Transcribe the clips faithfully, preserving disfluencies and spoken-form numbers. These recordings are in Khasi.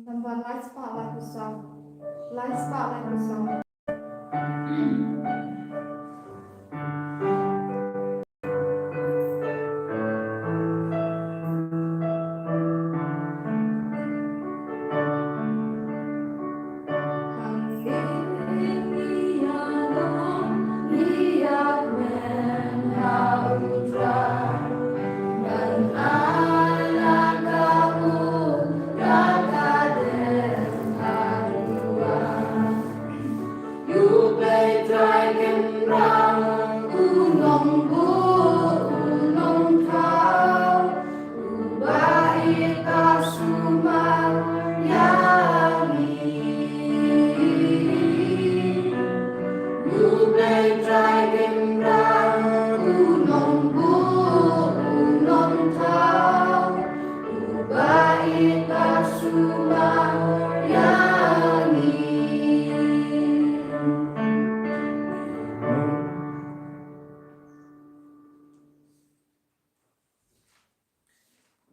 Nambar lai spah laiphew saw. Lai spah laiphew saw.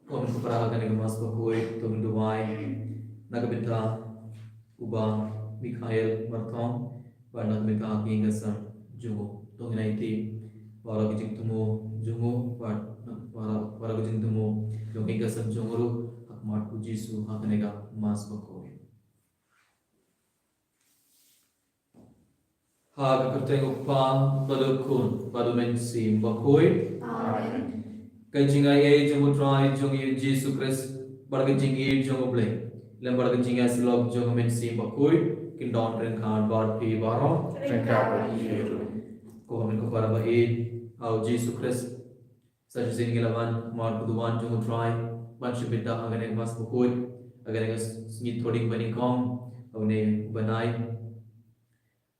Ko ngin pynpra ha kane ka Mass bakhuid, to ngin duwai na ka bynta u Bah Mikhail Marthong, bad na ka bynta ka ïing ka sem jong u. To ngin aiti baroh ki jingthmu jong u, bad baroh, baroh ki jingthmu jong ka ïing ka sem jong u ruh ha khmat u Jisu ha kane ka Mass bakhuid. Ha ka kyrteng u Kpa bad u Khun bad u Mynsiem Bakhuid. Amen. Ka jingaiei jong u Trai jong ngi u Jisu Khrist, bad ka jingïeid jong u Blei, lem bad ka jingïasyllok jong u Mynsiem Bakhuid, kin don ryngkat bad phi baroh. Ryngkat bad phi ruh. Ko Mynkhuid ba ïeit, ha u Jisu Khrist, sa shisien ngi la wan ha khmat u duwan jong u Trai ban shim bynta ha kane ka Mass bakhuid, ha kane ka sngi Thohdieng ba nyngkong, ha une u bnai.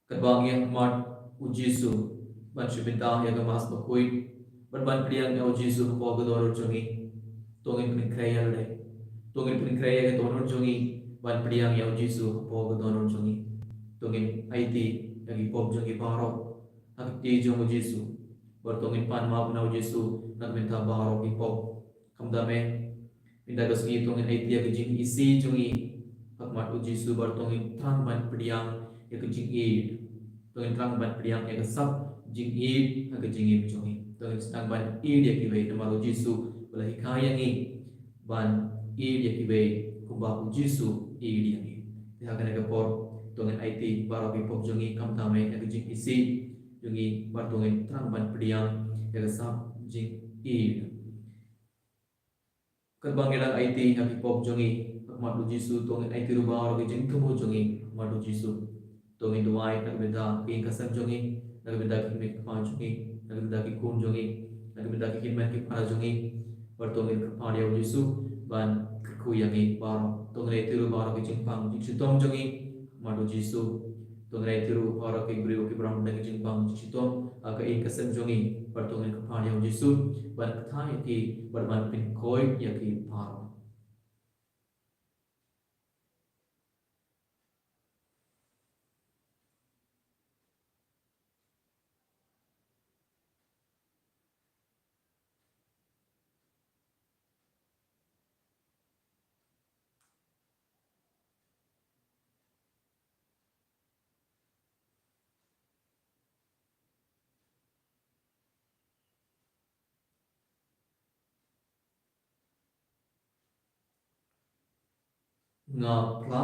Katba ngi ïaid ha khmat u Jisu ban shim bynta ïa ka Mass bakhuid, bad ban pdiang ïa u Jisu hapoh ka dohnud jong ngi, to ngin pynkhreh ïa lade. To ngin pynkhreh ïa ka dohnud jong ngi ban pdiang ïa u Jisu hapoh ka dohnud jong ngi. To ngin aiti ïa ki pop jong ngi baroh ha ka kti jong u Jisu. Bad to ngin pan map na u Jisu na ka bynta baroh ki pop. Khamtam eh, mynta ka sngi to ngin aiti ïa ka jingisih jong ngi ha khmat u Jisu, bad to ngin thrang ban pdiang ïa ka jingïeid. To ngin thrang ban pdiang ïa ka sap jingïeid ha ka jingim jong ngi. To ngin thrang ban ïeid ïa kiwei, namar u Jisu u la hikai ïa ngi ban ïeid ïa kiwei kumba u Jisu u ïeid ïa ngi. Te ha kane ka por to ngin aiti baroh ki pop jong ngi, khamtam eh ïa ka jingisih jong ngi, bad to ngin thrang ban pdiang ïa ka sap jingïeid. Katba ngi dang aiti ïa ki pop jong ngi ha khmat u Jisu, to ngin aiti ruh baroh ki jingthmu jong ngi ha khmat u Jisu. To ngin duwai na ka bynta ka ïing ka sem jong ngi, na ka bynta ki kmie ki kpa jong ngi, na ka bynta ki khun jong ngi, na ka bynta ki hynmen ki para jong ngi. Bad to ngin kyrpad ïa u Jisu ban kyrkhu ïa ngi baroh. To ngin aiti ruh baroh ki jingpang jingshitom jong ngi ha khmat u Jisu. To ngin aiti ruh baroh ki briew ki briew ba don ki jingpang jingshitom ha ka ïing ka sem jong ngi. Bad to ngin kyrpad ïa u Jisu ban kyntait ïa ki, bad ban pynkhuid ïa ki baroh. Nga phla.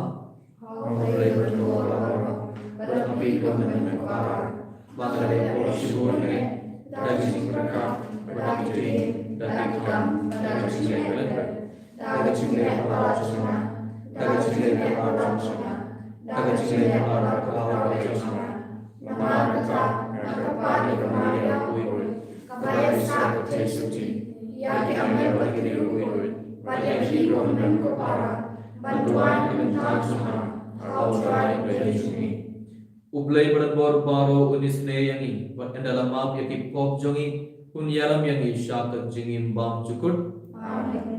Hynrei bad ka bor baroh, bad ha phi ko Mynkhuid ba ïeit, ba ka dei ka por shibun eh, da ki jingpyrkhat, da ki jingim, da ki kam, da ki jingleh, da ki jingleh ha la jong nga, da ki jingleh ha la jong nga, da ki jingleh ha la jong nga. Namar kata nga kyrpad ïa ka Maria kaba ïaisah ka Jisu, ïa ki angel bad ki riewkhuid, bad ïa phi ko Mynkhuid ba ïeit, ban duwai na ka bynta jong nga ha u Trai Blei jong ngi. U Blei ba don bor baroh un isynei ïa ngi, bad ynda la map ïa ki pop jong ngi, un ïalam ïa ngi sha ka jingim bymjukut. Amen.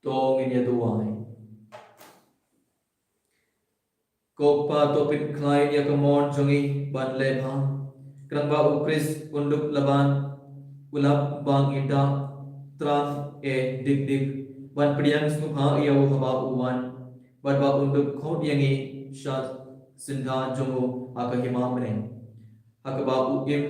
To ngin ïa duwai. Ko Pa, to pynkhlaiñ ïa ka mon jong ngi ban leh bha, khnang ba u Khrist un dup laban, u lap ba ngin da thrang eh dik dik, ban pdiang sngewbha ïa u haba u wan, bad ba un dup khot ïa ngi sha syndah jong u ha ka hima bneng, ha kaba u im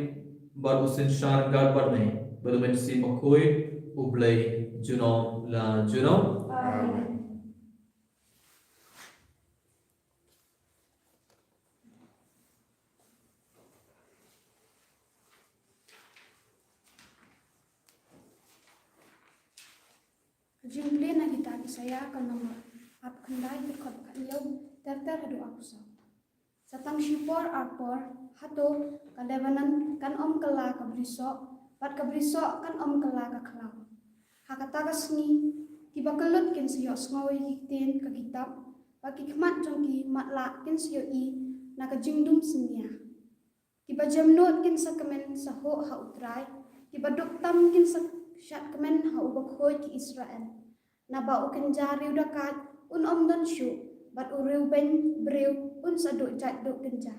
bad u synshar ryngkat bad me, bad u Mynsiem Bakhuid, U Blei junom la junom. Amen. Ka jingpule na kita ki Isaïah ka nombar arphew khyndai, dkhot ba khathynñiew ter ter haduh arphew saw. Sa tang shipor arpor, hato ka Lebanon kan ym kylla ka brisoh, bad ka brisoh kan ym kylla ka khlaw? Ha kata ka sngi, kiba kyllut kin sa ïohsngew ïa ki ktien ka kitab, bad ki khmat jong ki matlah kin sa ïohi na ka jingdum synñia. Kiba jemnud kin sa kmen sa huh ha U Trai, kiba duk tam kin sa shad kmen ha U Bakhuid ki Israel. Naba u kynja riewdakaid un ym don shuh, bad u riewbeiñ briew un sa duh jait duh kynja.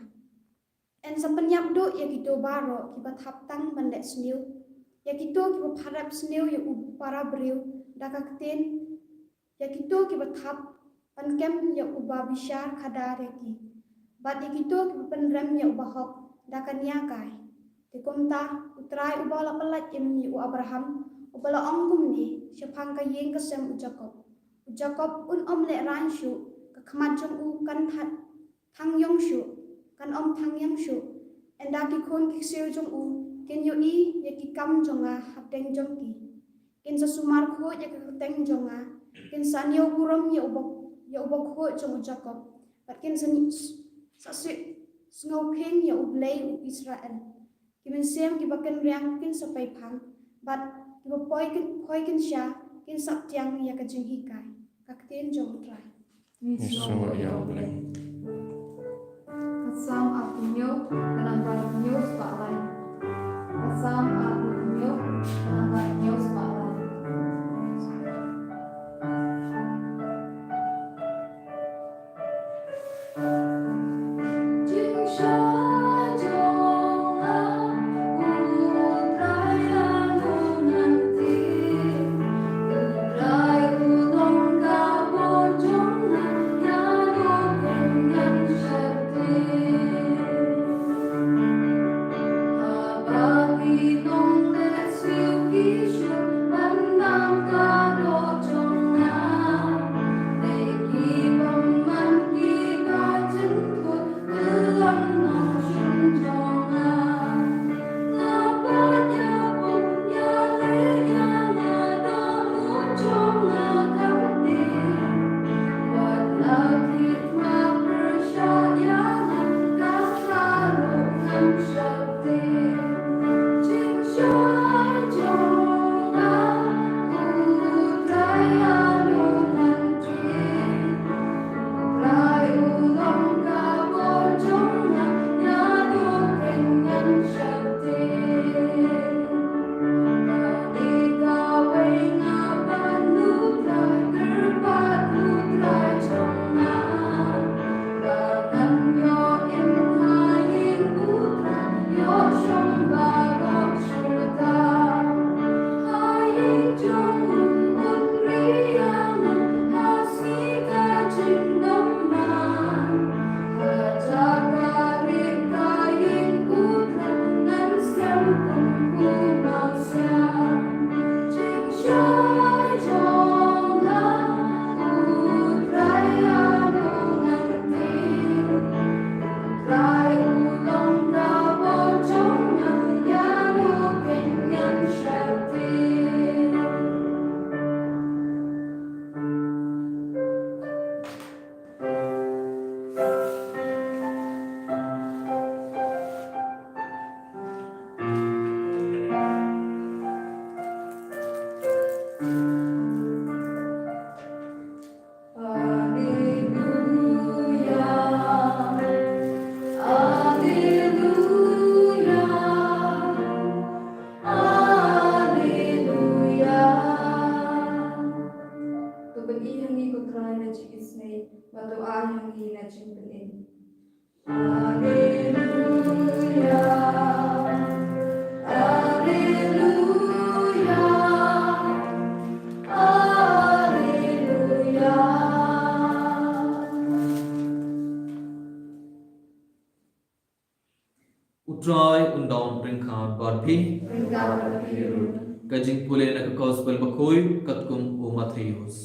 Yn sa pynïap duh ïa kito baroh kiba thap tang ban leh sniew, ïa kito kiba pharep sniew ïa u para briew da ka ktien, ïa kito kiba thap ban kem ïa uba bishar khadar ïa ki, bad ïa kito kiba pynrem ïa u bahok da ka nia kai. Te kumta, U Trai uba la pyllait im ïa u Abraham, uba la ong kumne shaphang ka ïing ka sem u Jakob: U Jakob un ym lehraiñ shuh, ka khmat jong u kan tha-, thang ïong shuh, kan ym thang ïong shuh. Ynda ki khun ki ksiew jong u kin ïohi ïa ki kam jong nga hapdeng jong ki. Kin sa sumar khuid ïa ka kyrteng jong nga, kin sa ñiew burom ïa u Bak-, ïa U Bakhuid jong u Jakob, bad kin sa ni-, sa si-, sngewphing ïa U Blei u Israel. Ki mynsiem kiba kynriang kin sa pei phang, bad kiba poi kin, poi kin sha, kin sa pdiang ïa ka jinghikai. Ka ktien jong U Trai. Ngi sngew ïa U Blei. Ka Salm arphew hynñiew, ka namba hynñiew spah lai. Ka Salm arphew hynñiew, ka namba hynñiew spah lai. Ym don ryngkat bad phi. Ryngkat bad phi ruh. Ka jingpule na ka Gospel bakhuid katkum u Mathaios.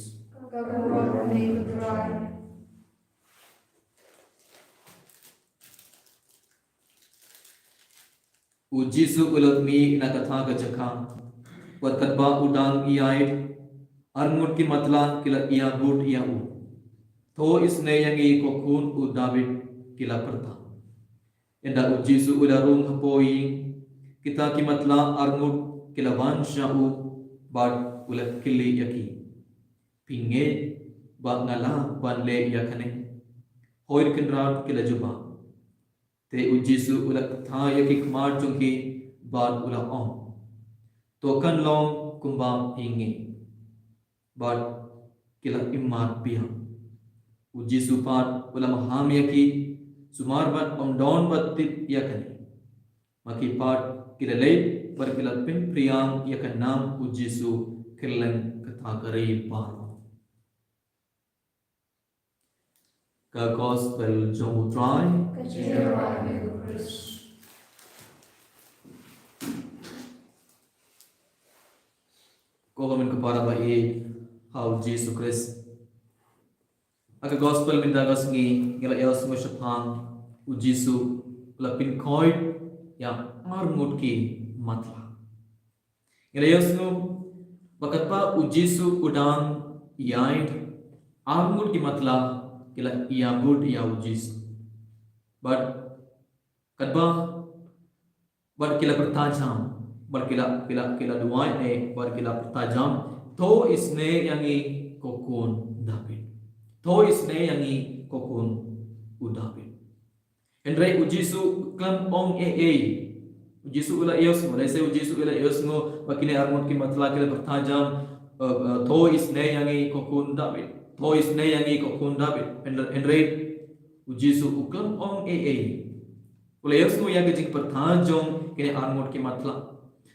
Ka burom ïa me ko Trai. U Jisu u la mih na kata ka jaka. Bad katba u dang ïaid, arngut ki matlah ki la ïabud ïa u. To isynei ïa ngi ko khun u Dabid, ki la pyrta. Ynda u Jisu u la rung hapoh ïing, kita ki matlah arngut ki la wan sha u bad u la kylli ïa ki. Phi ngeit ba nga lah ban leh ïa kane? Hooid kynrad ki la jubab. Te u Jisu u la kthah ïa ki khmat jong ki bad u la ong. To kan long kumba phi ngeit. Bad ki la imat biang. U Jisu pat u la maham ïa ki, sumar bad ym don ba tip ïa kane. Ma ki pat ki la leit bad ki la pynpriang ïa ka nam u Jisu kylleng kata ka ri baroh. Ka Gospel jong u Trai. Ka jingïaroh ïa u Khrist. Ko hynmen ko para ba ïeit ha u Jisu Khrist. Ha ka Gospel mynta ka sngi ngi la ïohsngew shaphang u Jisu u la pynkhoit ïa arngut ki matlah. Ngi la ïohsngew ba katba u Jisu u dang ïaid, arngut ki matlah ki la ïabud ïa u Jisu. Bad katba, bad ki la pyrta jam, bad ki la, ki la, ki la duwai ne, bad ki la pyrta jam, to isynei ïa ngi ko khun Dabid. To isynei ïa ngi ko khun u Dabid. Hynrei u Jisu u khlem ong ei ei. U Jisu u la ïohsngew, lehse u Jisu u la ïohsngew ba kine arngut ki matlah ki la pyrta jam, eh, eh, to isynei ïa ngi ko khun Dabid. To isynei ïa ngi ko khun Dabid. Hynrei, hynrei u Jisu u khlem ong ei ei. U la ïohsngew ïa ka jingpyrta jong kine arngut ki matlah.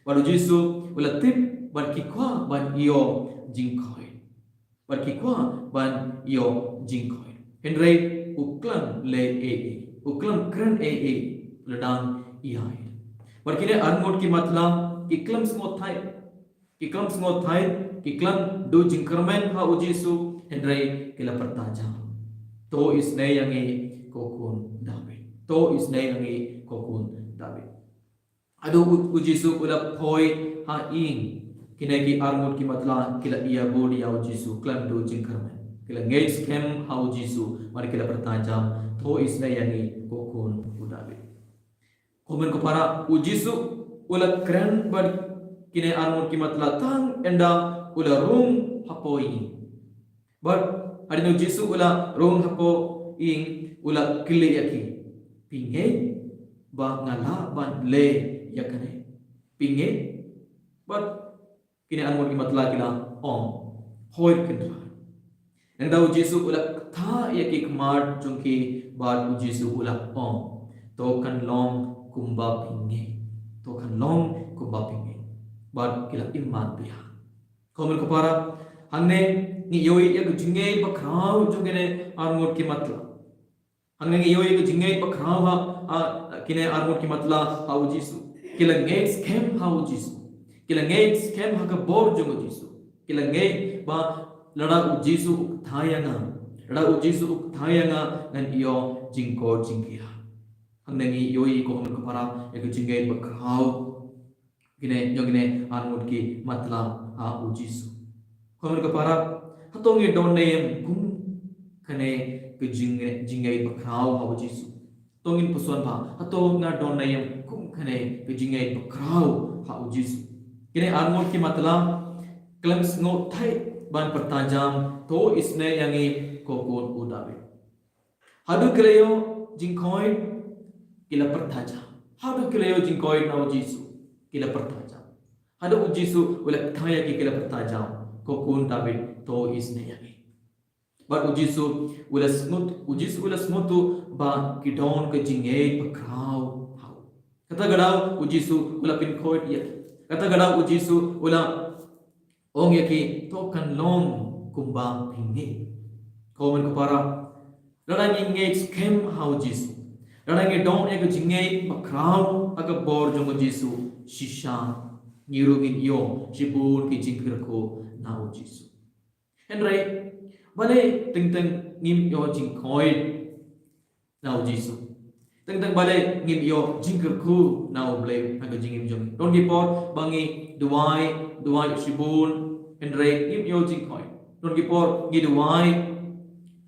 Bad u Jisu u la tip bad ki kwah ban ïoh jingkhoit. Bad ki kwah ban ïoh jingkhoit. Hynrei u khlem leh ei ei. U khlem kren ei ei. U la dang ïaid. Bad kine arngut ki matlah ki khlem sngewthuh. Ki khlem sngewthuh, ki khlem duh jingkyrmen ha u Jisu, hynrei ki la pyrta jam. To isynei ïa ngi ko khun Dabid. To isynei ïa ngi ko khun Dabid. Haduh u, u Jisu u la poi ha ïing, kine ki arngut ki matlah ki la ïabud ïa u Jisu, khlem duh jingkyrmen. Ki la ngeit skhem ha u Jisu, bad ki la pyrta jam, to isynei ïa ngi ko khun u Dabid. Ko hynmen ko para, u Jisu u la kren bad kine arngut ki matlah tang ynda u la rung hapoh ïing. Bad hadien u Jisu u la rung hapoh ïing, u la kylli ïa ki. Phi ngeit ba nga lah ban leh ïa kane? Phi ngeit? Bad kine arngut ki matlah ki la ong, hooid kynrad. Nangta u Jisu u la kthah ïa ki khmat jong ki bad u Jisu u la ong, to kan long kumba phi ngeit. To kan long kumba phi ngeit. Bad ki la imat biang. Ko hynmen ko para, hangne ngi ïohi ïa ka jingngeit bakhraw jong kine arngut ki matlah. Hangne ngi ïohi ka jingngeit bakhraw ha, ha, kine arngut ki matlah ha u Jisu. Ki la ngeit skhem ha u Jisu. Ki la ngeit skhem ha ka bor jong u Jisu. Ki la ngeit ba lada u Jisu u kthah ïa nga, lada u Jisu u kthah ïa nga, ngan ïoh jingkoit jingkhiah. Hangne ngi ïohi ko hynmen ko para ïa ka jingngeit bakhraw. Kine, jong kine arngut ki matlah ha u Jisu. Ko hynmen ko para, hato ngi don ne em kum kane ka jing, jingngeit bakhraw ha u Jisu? To ngin puson ba, hato nga don ne em kum kane ka jingngeit bakhraw ha u Jisu? Kine arngut ki matlah khlem sngewthuh ban pyrta jam, to isynei ïa ngi ko khun u Dabid. Haduh ki la ïoh jingkoit ki la pyrta jam. Haduh ki la ïoh jingkoit na u Jisu ki la pyrta jam. Haduh u Jisu u la kthah ïa ki ki la pyrta jam. Ko khun Dabid to isynei ïa ngi. Bad u Jisu u la sngewthuh, u Jisu u la sngewthuh ba ki don ka jingngeit bakhraw ha u. Kata ka daw u Jisu u la pynkhoit ïa ki. Kata ka daw u Jisu u la ong ïa ki, to kan long kumba phi ngeit. Ko hynmen ko para, lada ngi ngeit skhem ha u Jisu, Lada ngi don ïa ka jingngeit bakhraw ha ka bor jong u Jisu, shisha ngi ruh ngin ïoh shibun ki jingkyrkhu na u Jisu. Hynrei balei teng teng ngim ïoh jingkhoit na u Jisu? Teng teng balei ngim ïoh jingkyrkhu na u Blei ha ka jingim jong ngi? Don ki por ba ngi duwai, duwai shibun, hynrei ngim ïoh jingkhoit. Don ki por ngi duwai,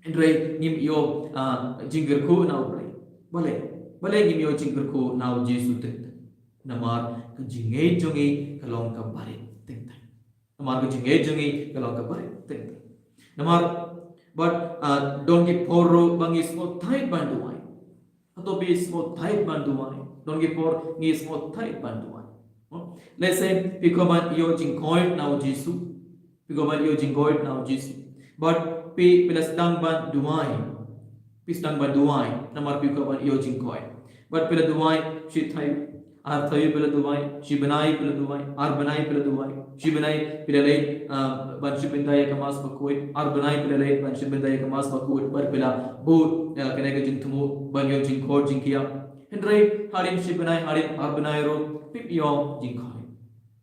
hynrei ngim ïoh, ah, jingkyrkhu na u Blei. Balei? Balei ngim ïoh jingkyrkhu na u Jisu teng teng? Namar ka jingngeit jong ngi ka long ka barit teng teng. Namar ka jingngeit jong ngi ka long ka barit teng teng. Namar bad, ah, don ki por ruh ba ngi sngewthait ban duwai. Hato phi sngewthait ban duwai? Don ki por ngi sngewthait ban duwai. No? Let's say phi kwah ban ïoh jingkhoit na u Jisu. Phi kwah ban ïoh jingkhoit na u Jisu. Bad phi, phi la sdang ban duwai. Phi sdang ban duwai. Namar phi kwah ban ïoh jingkhoit. Bad phi la duwai, shi taïew, ar taïew phi la duwai, shi bnai phi la duwai, ar bnai phi la duwai, shi bnai phi la leit, ah, ban shim bynta ïa ka Mass Bakhuid, ar bnai phi la leit ban shim bynta ïa ka Mass Bakhuid, bad phi la bud, ah, kane ka jingthmu ban ïoh jingkhoit jingkhiah. Hynrei hadien shi bnai, hadien ar bnai ruh, phim ïoh jingkhoit.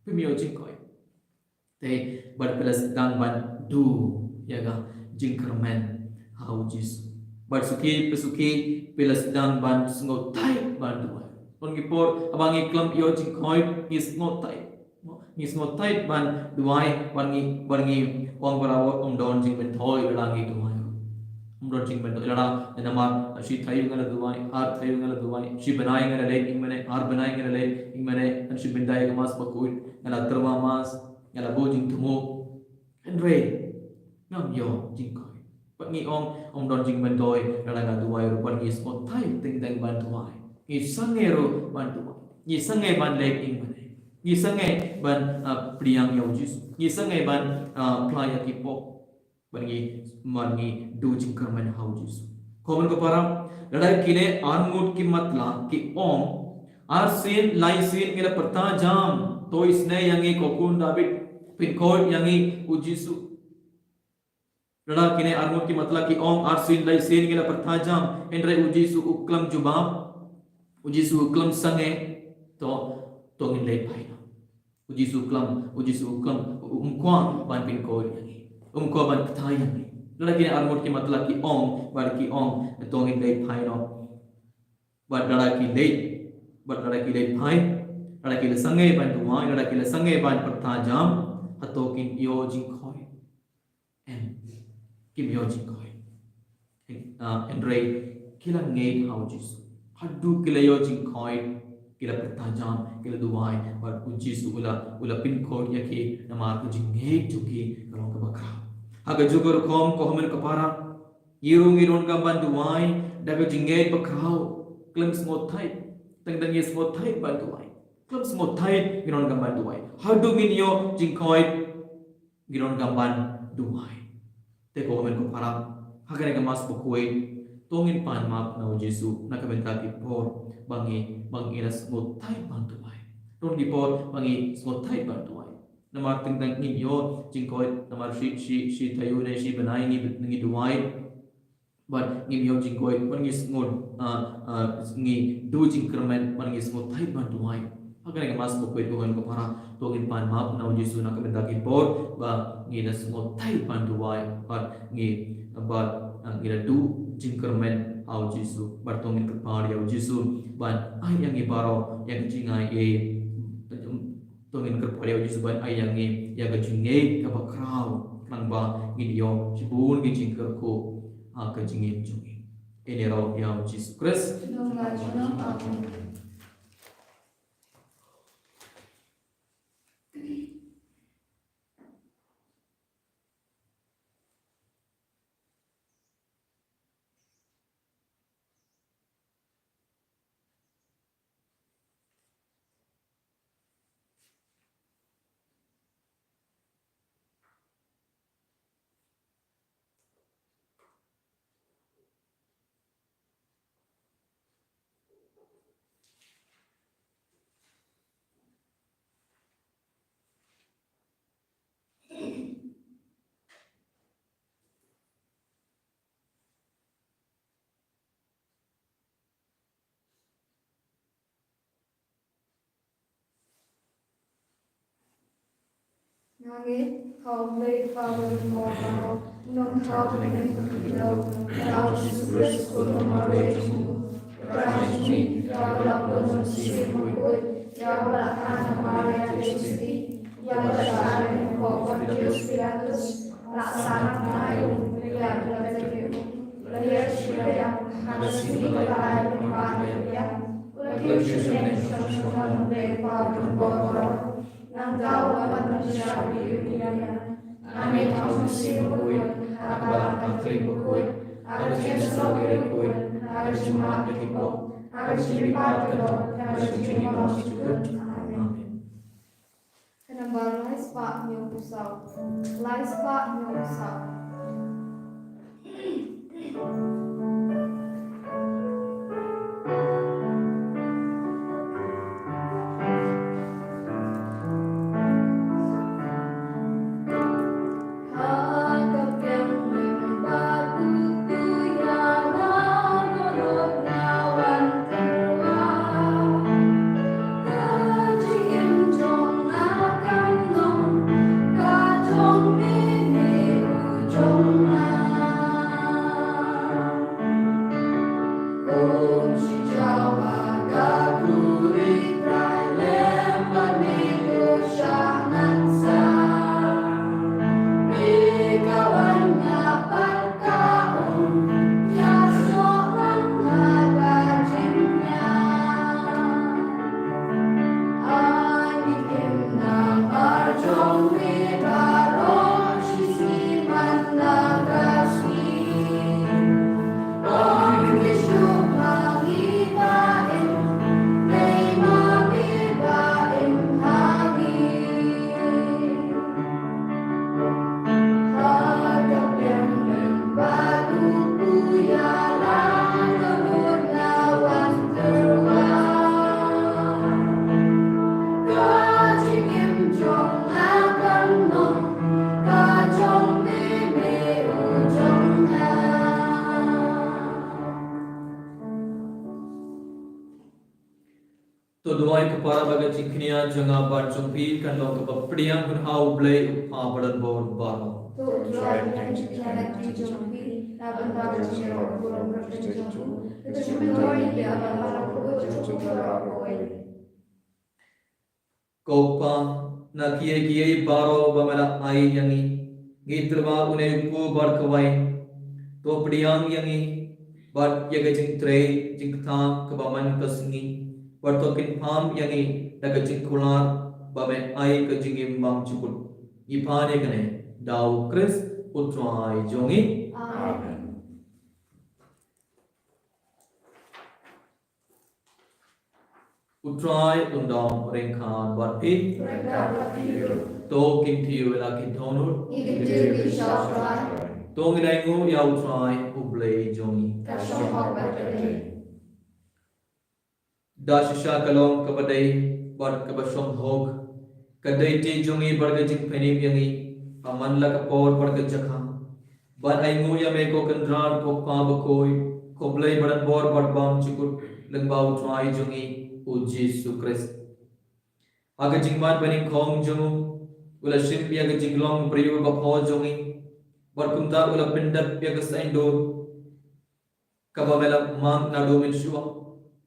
Phim ïoh jingkhoit. Te bad phi la sdang ban duh ïa ka jingkyrmen ha u Jisu. Bad suki pa suki phi la sdang ban sngewthait ban duwai. Don ki por haba ngi khlem ïoh jingkhoit ngi sngewthait. Ngi sngewthait ban duwai, ban ngi, ban ngi ong barabor ym don jingmyntoi lada ngi duwai. Ym don jingmyntoi lada, namar shi taïew nga la duwai, ar taïew nga la duwai, shi bnai nga la leit, ïng mane, ar bnai nga la leit, ïng mane, ngan shim bynta ïa ka Mass Bakhuid, nga la tyrwa Mass, nga la bud jingthmu. Hynrei ngam ïoh jingkhoit. Bad ngi ong ym don jingmyntoi lada nga duwai ruh, bad ngi sngewthait teng teng ban duwai. Ngi sangeh ruh ban duwai. Ngi sangeh ban leit ïng mane. Ngi sangeh ban, ah, pdiang ïa u Jisu. Ngi sangeh ban, ah, phla ïa ki pop. Bad ngi, bad ngi duh jingkyrmen ha u Jisu. Ko hynmen ko para, lada kine arngut ki matlah ki ong, arsien laisien ngi la pyrta jam, to isynei ïa ngi ko khun Dabid, pynkhuid ïa ngi u Jisu. Lada kine arngut ki matlah ki ong, arsien laisien ngi la pyrta jam, hynrei u Jisu u khlem jubab, u Jisu u khlem sangeh, to, to ngin leit phai noh. U Jisu u khlem, u Jisu u khlem, um kwah ban pynkhuid ïa ngi. Um kwah ban kyntait ïa ngi. Lada kine arngut ki matlah ki ong, bad ki ong, to ngin leit phai noh. Bad lada ki leit, bad lada ki leit phai, lada ki la sangeh ban duwai, lada ki la sangeh ban pyrta jam, hato kin ïoh jingkhuid? Em, kim ïoh jingkhuid. Ah, hynrei ki la ngeit ha u Jisu. Haduh ki la ïoh jingkhuid, ki la pyrta jam, ki la duwai, bad u Jisu u la, u la pynkhuid ïa ki namar ka jingngeit jong ki ka long kaba khraw. Ha kajuh ka rukom ko hynmen ko para, ngi ruh ngi donkam ban duwai da ka jingngeit bakhraw, khlem sngewthait, teng teng ngi sngewthait ban duwai. Khlem sngewthait ngi donkam ban duwai. Haduh ngin ïoh jingkhuid, ngi donkam ban duwai. Te ko hynmen ko para, ha kane ka Mass Bakhuid, to ngin pan map na u Jisu na ka bynta ki por ba ngi, ba ngi la sngewthait ban duwai. Don ki por ba ngi sngewthait ban duwai. Namar teng teng ngim ïoh jingkhuid, namar shi, shi, shi taïew ne shi bnai ngi, ngi duwai. Bad ngim ïoh jingkhuid, bad ngi sngew, ah, ah, ngi duh jingkyrmen, bad ngi sngewthait ban duwai. Ha kane ka Mass Bakhuid ko hynmen ko para, to ngin pan map na u Jisu na ka bynta ki por ba ngi la sngewthait ban duwai, bad ngi, bad, ah, ngi la duh jingkyrmen ha u Jisu, bad to ngin kyrpad ïa u Jisu ban ai ïa ngi baroh ïa ka jingaiei. To ngin kyrpad ïa u Jisu ban ai ïa ngi ïa ka jingngeit kaba khraw, khnang ba ngin ïoh shibun ki jingkyrkhu ha ka jingim jong ngi. Ïaroh ïa u Jisu Khrist. Amen. Nga ngeit ha U Blei Kpa uba don bor baroh, U Nongthaw bneng bad ki bneng, ha U Jisu Khrist U Khun Maria jong U, U Trai jong ngi, uba la pynlong shisien bakhuid, uba la kha na Maria Theisotti, uba la shah ha u lynkhop u Pontius Pilatus, la sahnarphna ïa u, la ïap, la leit sha u, la hiar sha ka ïing, ha ka sngi kaba ar la pynbna ïa u, la kiew sha ka hynmen sha U Blei Kpa uba don bor baroh. Nangta u wan ban pynshai ïa u dei ïa nga. Nga ngeit ha U Mynsiem Bakhuid, ha ka Balang Katholik bakhuid, ha ka jingïasyllok ïa ki riewkhuid, ha ka jingmap ïa ki pop, ha ka jingim baroh kaba don, ha ka jingim bymjukut. Amen. Ka nambar lai spah hynñiew phew saw. Lai spah hynñiew phew saw. To duwai, ko para, ba ka jingkñia jong nga bad jong phi kan long kaba pdiang ha U Blei U Kpa badonbor baroh. To U Trai un ïa ka jingkñia ka jong phi, na bynta ka jingïaroh burom ka jong u, ka jingmyntoi ïa ki balang baroh, ka jong u baroh. Ko Kpa, na kiei kiei baroh ba me la ai ïa ngi, ngi tyrwa une u kpu bad kawei. To pdiang ïa ngi bad ïa ka jingtrei jingktah kaba man ka sngi, bad to kynpham ïa ngi da ka jingkular ba me ai ka jingim bymjukut. Ngi pan ïa kane da U Khrist U Trai jong ngi. Amen. U Trai un don ryngkat bad phi. Ryngkat bad phi ruh. To kin thiew ïa la ki dohnud. Ngi kin thiew ïa ki shaphrang. To ngin ainguh ïa U Trai U Blei jong ngi. Ka shong hok bad ka dei. Da shisha ka long kaba dei bad kaba shong hok, ka dei te jong ngi bad ka jingpynim ïa ngi ha man la ka por bad ka jaka. Ban ainguh ïa me ko Kynrad, ko Kpa bakhuid, ko Blei badonbor bad bymjukut, lyngba U Trai jong ngi U Jisu Khrist. Ha ka jingmad banyngkong jong u, u la shim ïa ka jinglong briew ba pher jong ngi, bad kumta u la pyndep ïa ka saiñdur kaba me la mang naduh mynshuwa,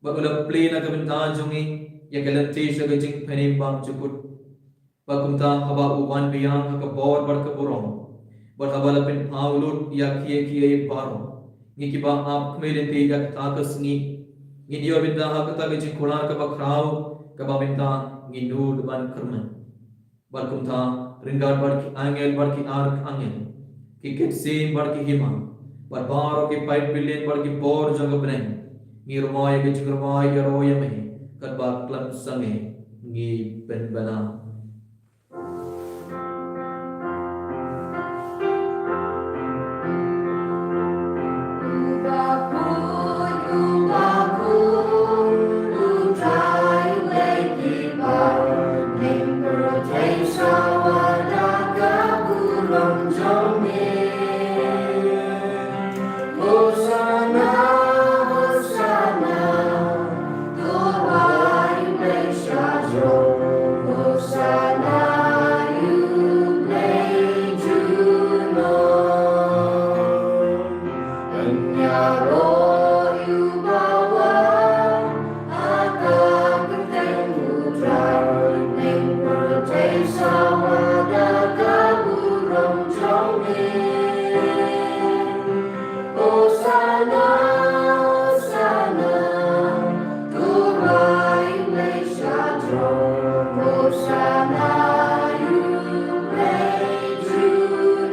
bad u la plie na ka bynta jong ngi ïa ka lynti sha ka jingpynim bymjukut. Bad kumta haba u wan biang ha ka bor bad ka burom, bad haba la pynpaw lut ïa kiei kiei baroh, ngi kiba ap khmih lynti ïa kata ka sngi, ngin ïoh bynta ha kata ka jingkular kaba khraw, kaba mynta ngin nud ban kyrmen. Bad kumta, ryngkat bad ki angel bad ki archangel, ki kynsim bad ki hima, bad baroh ki paid billion bad ki bor jong ka bneng, ngi rwai ka jingrwai ïaroh ïa me, katba khlem sangeh ngi pynbna.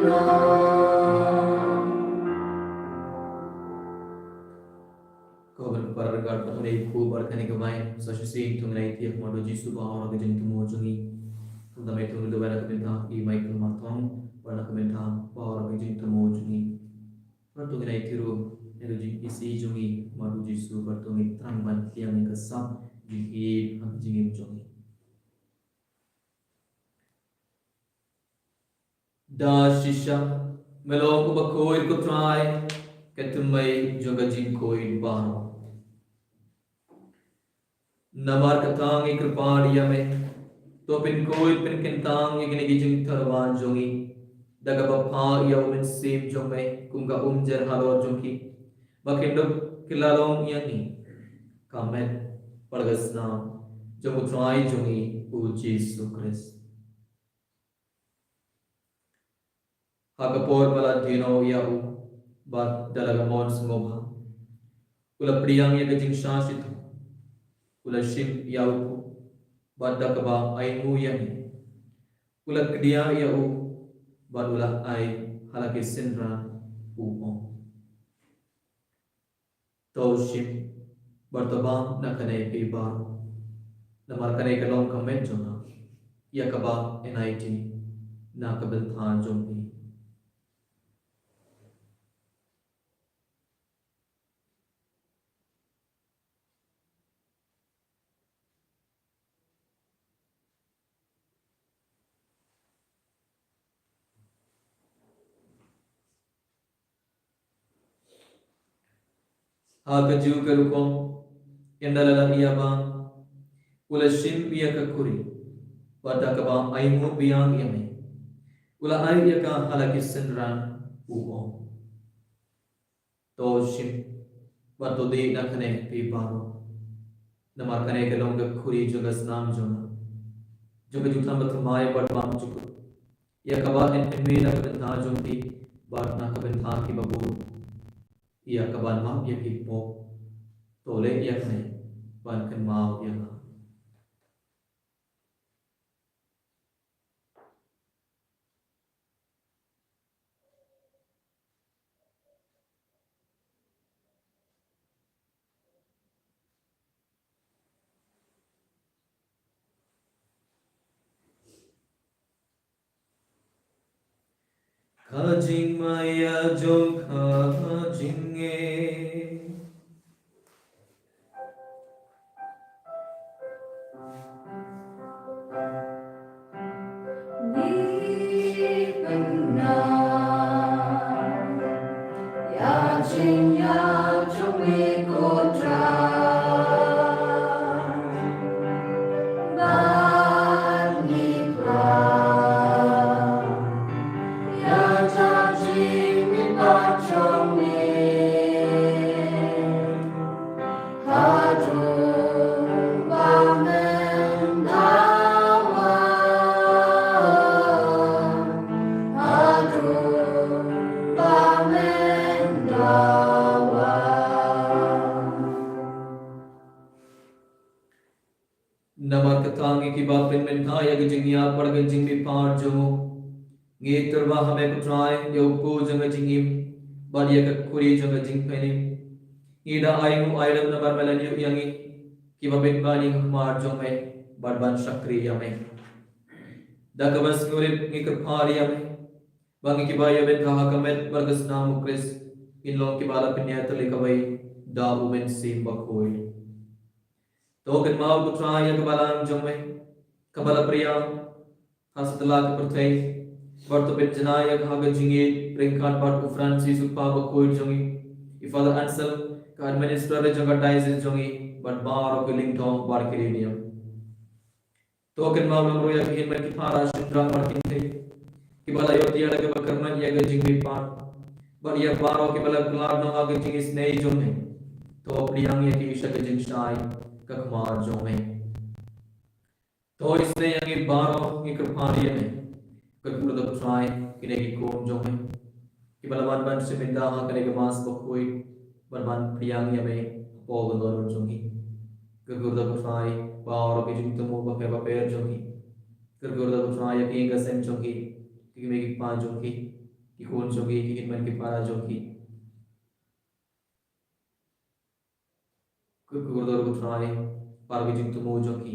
Ko ban kpar ryngkat bad une u kpu bad kane ka wine, sa shisien to ngin ïa ïakhmat ïa u Jisu baroh ha ka jingthmu jong ngi. Kumta mynta to ngin duwai na ka bynta i Michael Martong bad na ka bynta baroh ha ka jingthmu jong ngi. Bad to ngin ïa ïakhmat ruh ïa ka jingisih jong ngi bad u Jisu bad to ngin thrang ban thiang ïa ka sap jingïeit ha ka jingim jong ngi. Da shisha, me long uba khuid ko Trai, ka tymmen jong ka jingkhuid baroh. Namar kata ngi kyrpad ïa me, to pynkhuid pynkyntang ïa kine ki jingtyrwa jong ngi da kaba phah ïa u Mynsiem jong me kum ka umjer halor jong ki, ba kin dup ki la long ïa ngi ka met bad ka snam jong u Trai jong ngi u Jisu Khrist. Ha ka por ba la die noh ïa u bad da la ka mon sngewbha, u la pdiang ïa ka jingshah shitom, u la shim ïa u kpu bad da kaba ainguh ïa ngi, u la kdiah ïa u bad u la ai ha la ki synran, u ong: To shim bad to bam na kane phi baroh, namar kane ka long ka met jong nga, ïa kaba yn aiti na ka bynta jong phi. Ha kajuh ka rukom, ynda la ïa bam, u la shim ïa ka khuri bad da kaba ainguh biang ïa me, u la ai ïa ka ha la ki synran, u ong: To shim bad to die na kane phi baroh, namar kane ka long ka khuri jong ka snam jong nga, jong ka jutang bathymmai bad bymjukut, ïa kaba yn pynmih na ka bynta jong phi bad na ka bynta kiba bun, ïa kaban map ïa ki pop. To leh ïa kane ban kynmaw ïa nga. Ka jingmaïa jong ka jingngeit. Ngi pynah ïa jingïap jong me ko Trai, bad ngi pynah ïa ka jingmihpat jong me. Haduh ba men da wan, haduh ba men da wan. Namar kata ngi kiba pynmynta ïa ka jingïap bad ka jingmihpat jong u, ngi tyrwa ha me ko Trai ïa u kpu jong ka jingim bad ïa ka khuri jong ka jingpynim. Ngi da ainguh ailad namar me la ñiuh ïa ngi kiba bit ban ïeng ha khmat jong me bad ban shakri ïa me. Da kaba sngewrit ngi kyrpad ïa me ba ngi kiba ïa bynta ha ka met bad ka snam u Khrist ngin long kiba la pynïar tylli kawei da u Mynsiem Bakhuid. To kynmaw ko Trai ïa ka balang jong me kaba la pyrshang ha satlak ka pyrthei, bad to pynjanai ïa ka ha ka jingïeit ryngkat bad u Francis u kpa bakhuid jong ngi, i Father Anselm ka administrator jong ka diocese jong ngi, bad baroh ki lyngdoh bad ki riewniam. To kynmaw lang ruh ïa ki hynmen ki para shynrang bad ki kynthei kiba la ïoh tiar da kaba kyrmen ïa ka jingmihpat, bad ïa baroh kiba la khlad noh ha ka jingisynei jong me. To pdiang ïa ki sha ka jingshai ka khmat jong me. To isynei ïa ngi baroh, ngi kyrpad ïa me. Kyrkhu da ko Trai kine ki khun jong me kiba la wan ban shim bynta ha kane ka Mass bakhuid, ban ban pdiang ïa me hapoh ka dohnud jong ngi. Kyrkhu da ko Trai baroh ki jingthmu bapher bapher jong ngi. Kyrkhu da ko Trai ïa ki ïing ki sem jong ngi, ki kmie ki kpa jong ngi, ki khun jong ki, ki kynman ki para jong ki. Ki kordor, ko Trai, para ki jingthmu jong ki,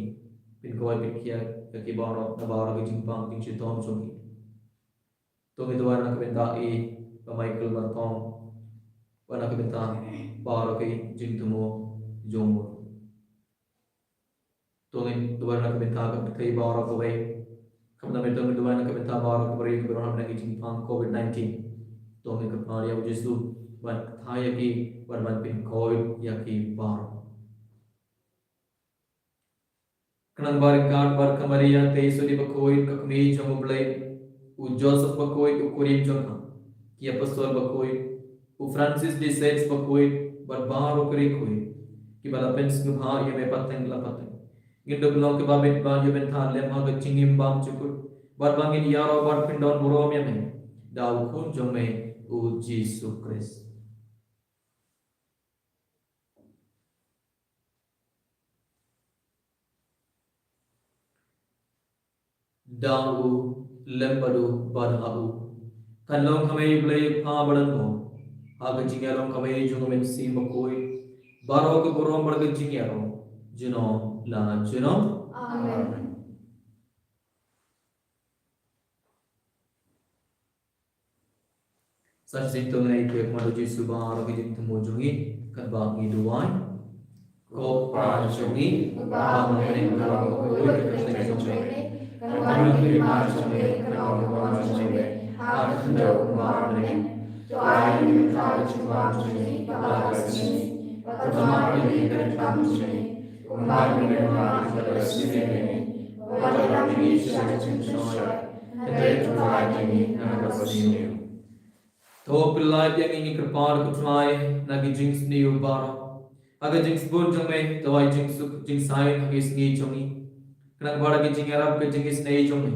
pynkoit pynkhiah ïa ki baroh na baroh ki jingpang jingshitom jong ki. To ngin duwai na ka bynta i Bah Michael Martong, bad na ka bynta baroh ki jingthmu jong u. To ngin duwai na ka bynta ka pyrthei baroh kawei. Khamtam to ngin duwai na ka bynta baroh ka briew kiba don ha ki jingpang covid nineteen. To ngin kyrpad ïa u Jisu ban kynthai ïa ki, ban, ban pynkoit ïa ki baroh. Khnang ba ryngkat bad ka Maria Theisotti bakhuid, ka kmie jong U Blei, u Joseph bakhuid, u kurim jong ka, ki apostol bakhuid, u Francis de Sales bakhuid, bad baroh ki riewkhuid kiba la pynsngewbha ïa me pateng la pateng, ngin dup long kiba bit ban ïa me than lem ha ka jingim bymjukut, bad ba ngin ïaroh bad pyndon burom ïa me da u Khun jong me, u Jisu Khrist. Da u, lem bad u, bad ha u, kan long ha me U Blei Kpa badonbor, ha ka jingïalong ha me jong U Mynsiem Bakhuid, baroh ka burom bad ka jingïaroh, junom la junom. Amen. Sa shisien to ngin ïaid ïa u Jisu baroh ki jingthmu jong ngi, katba ngi duwai. Ko Pa jong ngi uba ha bneng, ka long bakhuid ka kyrteng jong me. Kan wan ka hima jong me, kan long ka mon jong me ha ka khyndew kumba ha bneng. To ai ïa ngi mynta ka jingwan jong ngi kaba la ka sngi, bad to map ïa ngi ka ryngkat jong ngi, kumba ngi map ïa kiba la sngewsih ïa ngi. Wat ïalam ïa ngi sha ka jingpynshoi, hynrei to pynlait ïa ngi na kaba sniew. To pynlait ïa ngi, ngi kyrpad ko Trai, na ki jingsniew baroh. Ha ka jingsbun jong me to ai jingsuk jingsaiñ ha ki sngi jong ngi. Khnang ba da ka jingïarap ka jingisynei jong me,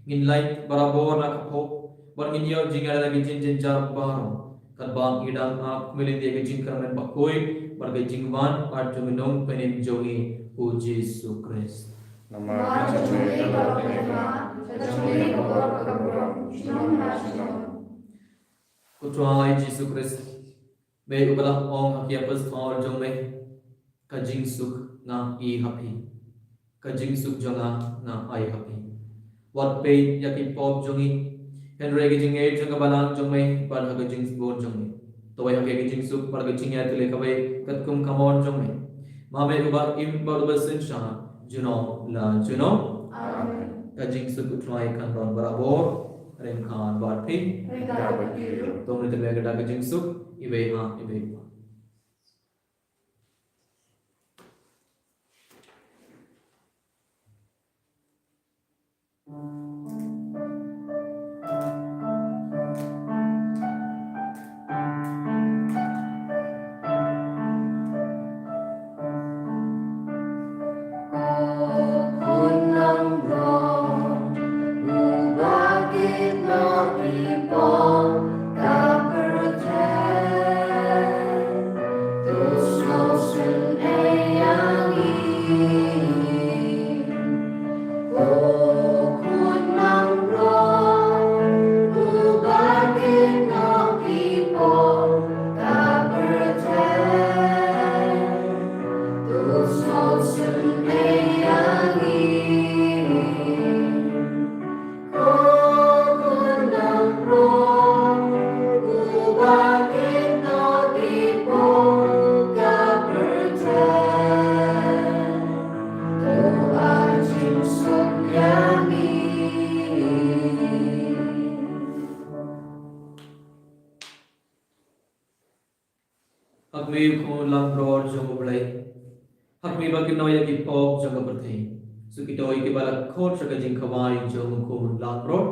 ngin lait barabor na ka pop, bad ngin ïoh jingïada na ki jingjynjar baroh, katba ngi dang ap kumne ïa ka jingkyrmen bakhuid bad ka jingwan jong u Nongpynim jong ngi, u Jisu Khrist. Namar ka jong me ka long ka hima, ka jong me ka bor bad ka burom, junom la junom. Ko Trai Jisu Khrist, me uba la ong ha ki apostol jong me, ka jingsuk nga ai ha phi, ka jingsuk jong nga nga ai ha phi. Wat peit ïa ki pop jong ngi, hynrei ïa ki jingngeit jong ka balang jong me, bad ha ka jingsbun jong me to ai ha ki ka jingsuk bad ka jingïatylli kaba katkum ka mon jong me, ma me uba im bad uba synshar junom la junom. Amen. Ka jingsuk u Trai kan don barabor ryngkat bad phi. Ryngkat bad phi ruh. To ngin ïa tymmen ka jingsuk iwei ha iwei. Ha khmih, ko langbrot jong U Blei. Ha khmih ba kynnoh ïa ki pop jong ka pyrthei. Sa kito kiba la khot sha ka jingkhawai jong u Khun langbrot.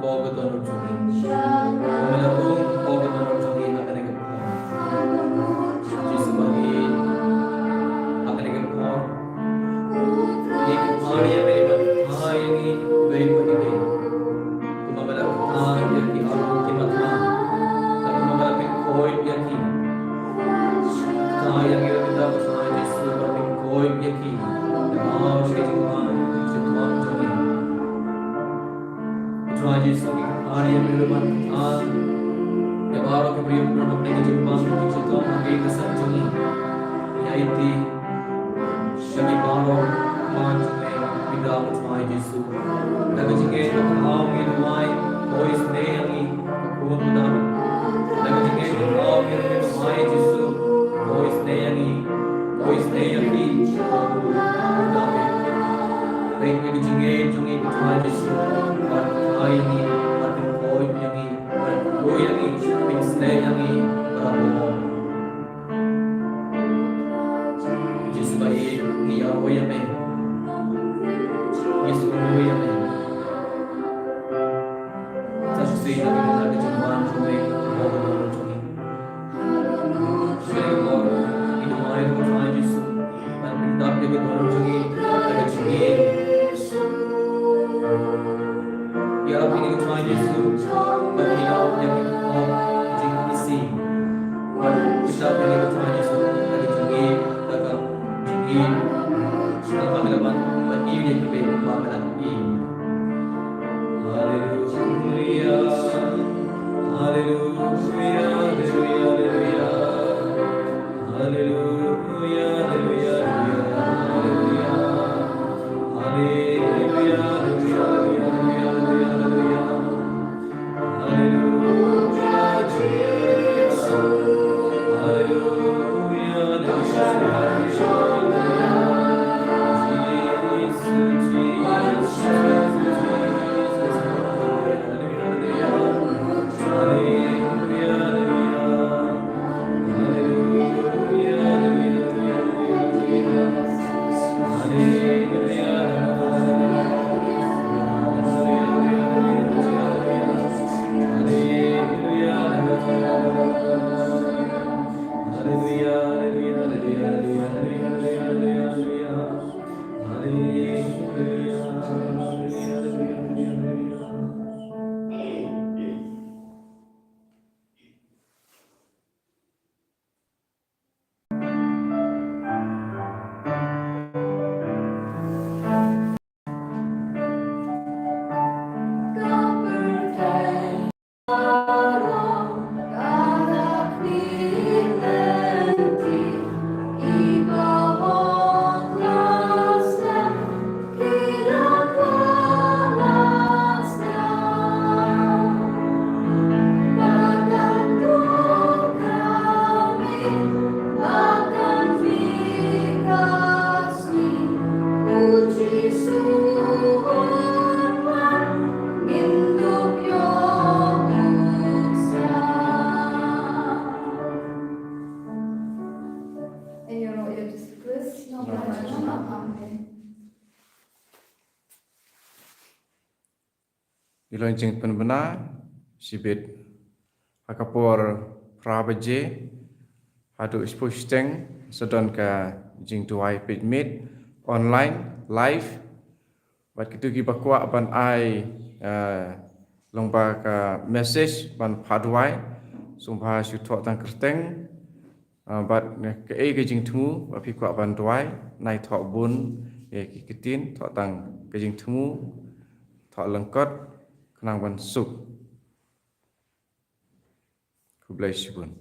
Ko ka dohnud jong ngi. Kumba la rung ko ka dohnud jong ngi ha kane ka por. Jisu ba ïeit, ha kane ka por, ngi kynmaw ïa me ban kynmaw ïa ngi iwei pa iwei. Kumba la kynmaw ïa ki arngut ki matlah, bad kumba la pynkoit ïa ki. Kynmaw ïa ngi ruh mynta, Jisu, ban pynkoit ïa ki. Kynmaw ïa ki, kynmaw ïa ki. Trai Jisu, ngi kynmaw ïa me ruh ban kynmaw ïa baroh ki briew, baroh ki jingpang, ki jingtong, ki kynsan jong ngi. Ïa iti, ïa ki baroh, man jong me, ngi kynmaw, Trai Jisu. Da ka jingngeit kynmaw ngi duwai, ko isynei ïa ngi, ko Khun u David. Da ka jingngeit kynmaw ngi duwai, Jisu, ko isynei ïa ngi, ko isynei ïa ki, ko Khun u David. Peit ïa ka jingngeit jong ngi, ko Trai Jisu, bad kynmaw ïa ngi, bad pynkoit ïa ngi, bad pynkoit ïa ngi, pynsleh ïa ngi, bad Jisu ba ïeit, ngi ïaroh ïa me. Ngi sngewthuh ïa me. Sa shisien ngi ïa ka jingwan jong me, ko Balang jong ngi. Shisien ngi ïa ka bor, ngi duwai ïa ka Trai Jisu ban pyndap ïa ka dohnud jong ngi da ka jingngeit. Ïarap ïa ka Trai Jisu ban ïarap ïa ka jingïaseng. Ban pyndap ïa ka Trai Jisu da ka jingngeit, da ka jingngeit. Haleluya, haleluya, haleluya, haleluya. Amen. Ngi long jingpynbna shibit ha ka por phra baje haduh shiphew shiteng, sa don ka jingduwai peit miet online live. Bad kito kiba kwah ban ai, eh, lyngba ka message ban phah duwai, sngewbha shu thoh tang kyrteng, ah, bad kaei ka jingthmu ba phi kwah ban duwai, nai thoh bun ïa ki ktien, thoh tang ka jingthmu, thoh lyngkot, khnang ban suk. Khublei shibun.